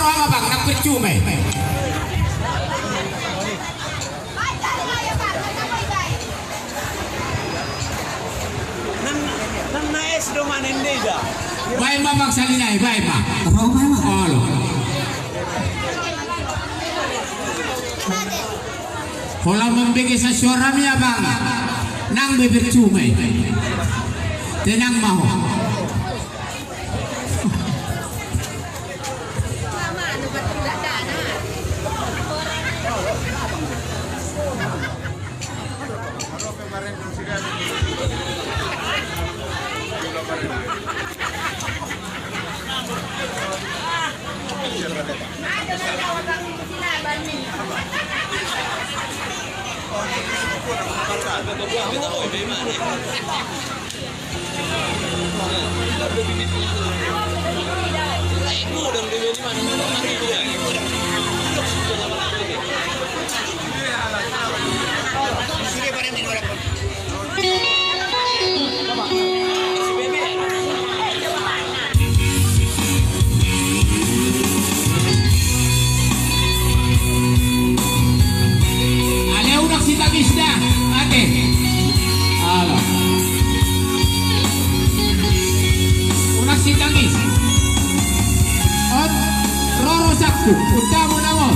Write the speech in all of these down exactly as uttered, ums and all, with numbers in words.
Abang, nang percuma i. Nang, nang na es do manen deda. Baen ma, Bang, sahali nai, baen ma. Apa, baen ma? Olo. Holan mambege sasuara ma i, Abang. Nang be percuma i. Tenang ma ho. Ale, unang sitangis da, ate. Ala. Unang sitangis. Ot, roro sangku, untamu namo.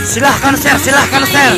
Silahkan share, silahkan share.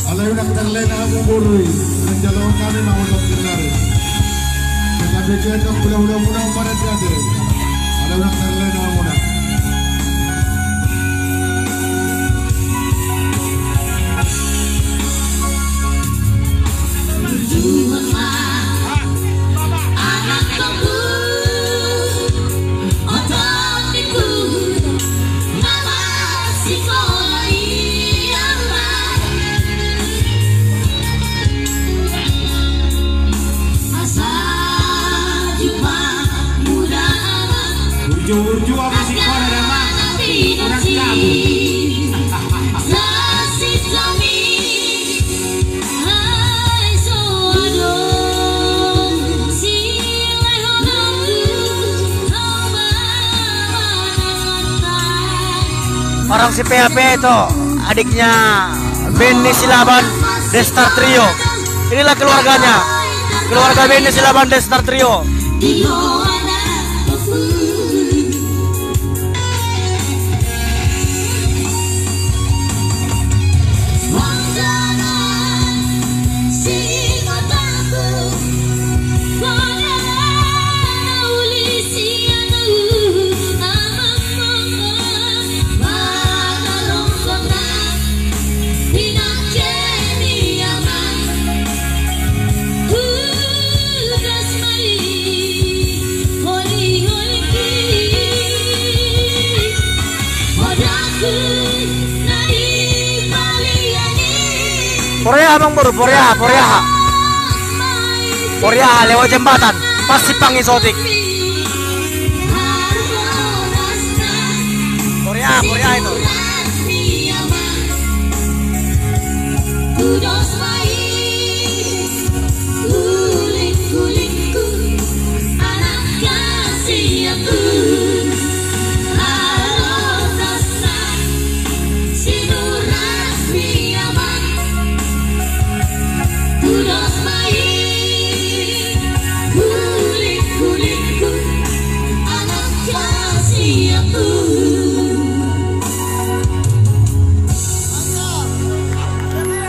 Alai unang terlena hamu boru i, manjalo hami ma molo gendari. Jangan begitu, hulahula muna pada jadi. Alai unang terlena hamu na. Jujur musik kau ada mah. Kurang jago. Orang si P H P itu, adiknya Benny Silaban, The Star Trio. Inilah keluarganya, keluarga Benny Silaban, The Star Trio. Porea, Amang Boru, porea, porea. Porea, lewat jembatan, pas Simpang Isotik. Porea, porea itu.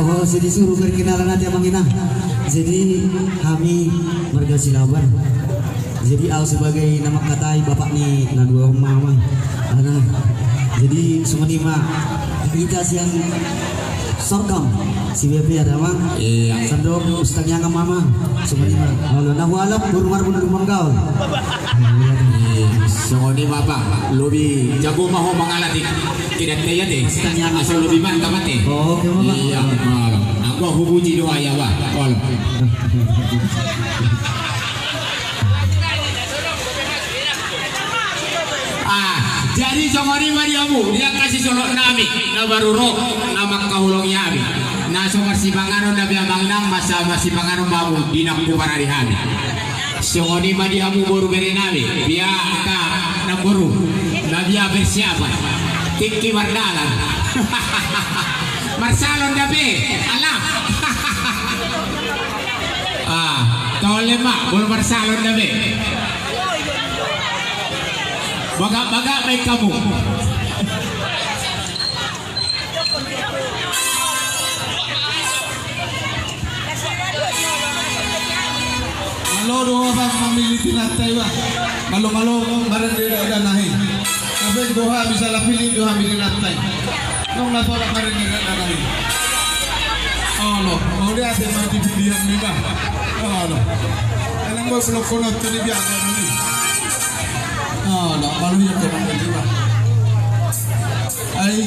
Oh, jadi suruh perkenalan aja, Amang, Inang. Jadi, hami marga Silaban. Jadi, au sebagai na mangkatai bapak ni na dua on, Amang. Nah, jadi, songon i ma hita sian Sorkam, si B P ada, Amang. Iya. Sandok, Ustaz yang Amang. Songon i ma. Olo, na hualap, boru Marbun Lumanggaol. Iya, songon i ma, Bang. Lobi jago ma ho mangalap i. Tidak kaya deh. Setengah. Asal lobi mantap mate. Oh, oke, Bang. Iya, olo. Aku hubuji doa ya, Bang. Olo. Ah, jadi songon i ma di hamu, di angka sisolhot nami, na baru ro, na mangkaholongi hami. Na so marsipanganon na be, Amang Inang, masa marsipanganon ma hamu di na huparade hami. Songon i ma di hamu boru bere nami, bia angka namboru, na bia persiapan. Tingki mardalan. Marsalon da be, alah. Ah, tole ma, molo marsalon da be. Bagak-bagak ma i hamu. Malo do ho, Bang, mamillit inanta i, Bang. Malo-malo marende dakdanak i. Tapi do hami sala pillit do hami di inanta i. Nunga tolap marende dakdanak i. Olo, mauliate ma di pilihan ni, Bang. Olo. Elang boi blokkon on tu di biasa ni. Olo, malo ia kena jiwa. Ai,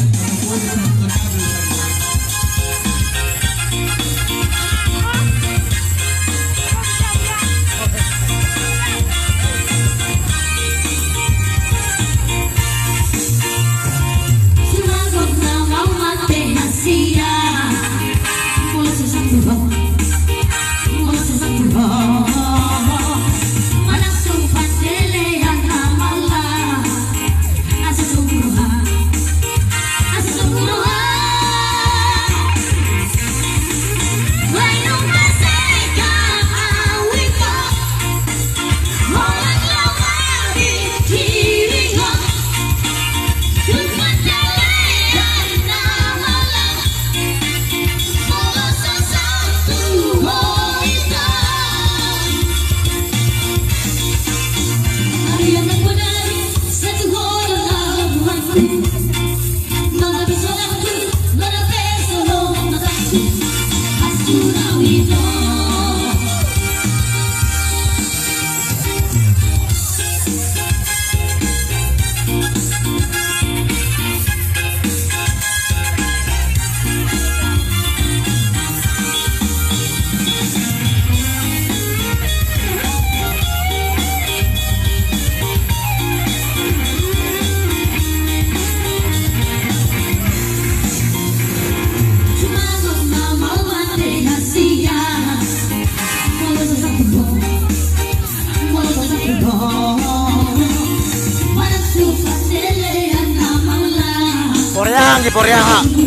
Poreaha.